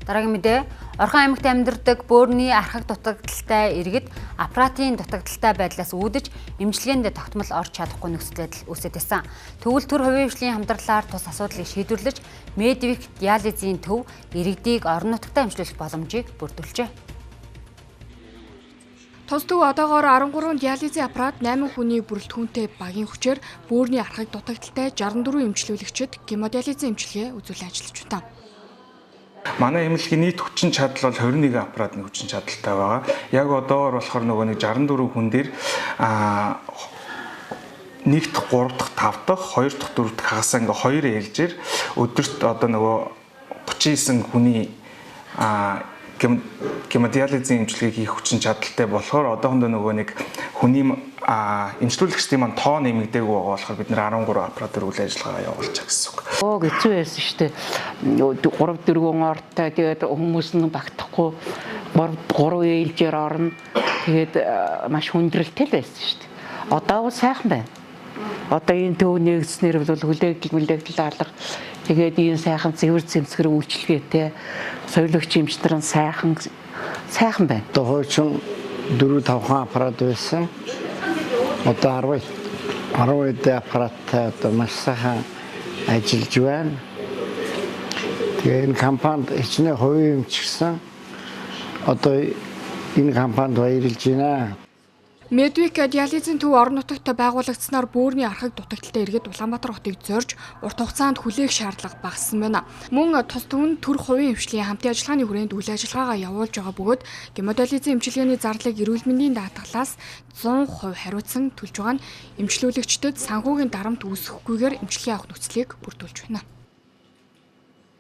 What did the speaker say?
Дараагийн мэдээ. Орхон аймагт амьдардаг бөөрийн архаг дутагдалтай иргэд аппаратын дутагдалтай байдлаас үүдэж эмчилгээнд тогтмол орж чадахгүй нөхцөл байдал үүсээд байсан. Тэгвэл төр хувийн хвшлийн хамтралаар тус асуудлыг шийдвэрлэж Медвик диализийн төв иргэдийг орон нутагтаа эмчлүүлэх боломжийг бүрдүүлжээ. Тус төв одоогоор 13 диализийн аппарат 8 хүний бүрэлдэхүүнтэй багийн хүчээр бөөрийн архаг дутагдaltaй 64 эмчлүүлэгчид гемодиализийн эмчилгээ үзүүлэн ажиллаж байна. Манай эмнэлгийн нийт хүчин чадал бол 21 аппаратны хүчин чадалтай байгаа. Яг одоогор болохоор нөгөө нэг 64 хүн дээр 1 дахь, 3 дахь, 5 дахь, 2 дахь, 4 дахь хагасаа ингээ 2 ээлжээр өдөрт одоо нөгөө 39 хүний гемодиализийн эмчилгээг хийх хүчин чадалтай болохоор одоохондоо нөгөө нэг хүний эмчлүүлэгчдийн маань тоо нэмэгдээгүй байгаа болохоор бид нэр 13 аппаратаар үйл ажиллагаа явуулж байгаа гэсэн үг. Хэцүү байсан шүү дээ. 3 4 ортой тэгээд хүмүүс нь багтахгүй 3 ээлжээр орно. Тэгээд маш хүндрэлтэй л байсан шүү дээ. Одоо бол сайхан байна. Одоо энэ төв нэгдснээр бол хүлээгдэл алга. Тэгээд ийм сайхан цэвэр цэмцгэр үйлчилгээтэй соёлогч эмч нар нь сайхан байна. Одоо хуучин 4 5 аппарат байсан. Одоо 10 аппараттай одоо маш сайхан ажиллаж байна. Тэгээ энэ компанид хичнээн хувийн эмч гэсэн одоо энэ компанид баярлж байна. Медвик диализийн төв орон нутагт байгуулагдсанаар бөөрийн архаг дутагдaltaй иргэд Улаанбаатар хотыг зорж урт хугацаанд хүлээх шаардлага багассан байна. Мөн тус төв нь төр хувийн хвшлийн хамтын ажиллагааны хүрээнд үйл ажиллагаагаа явуулж байгаа бөгөөд гемодиализийн эмчилгээний зарлыг эрүүл мэндийн даатгалаас 100% хариуцсан төлж байгаа нь эмчлүүлэгчдэд санхүүгийн дарамт үүсэхгүйгээр эмчилгээ авах нөхцөлийг бүрдүүлж байна.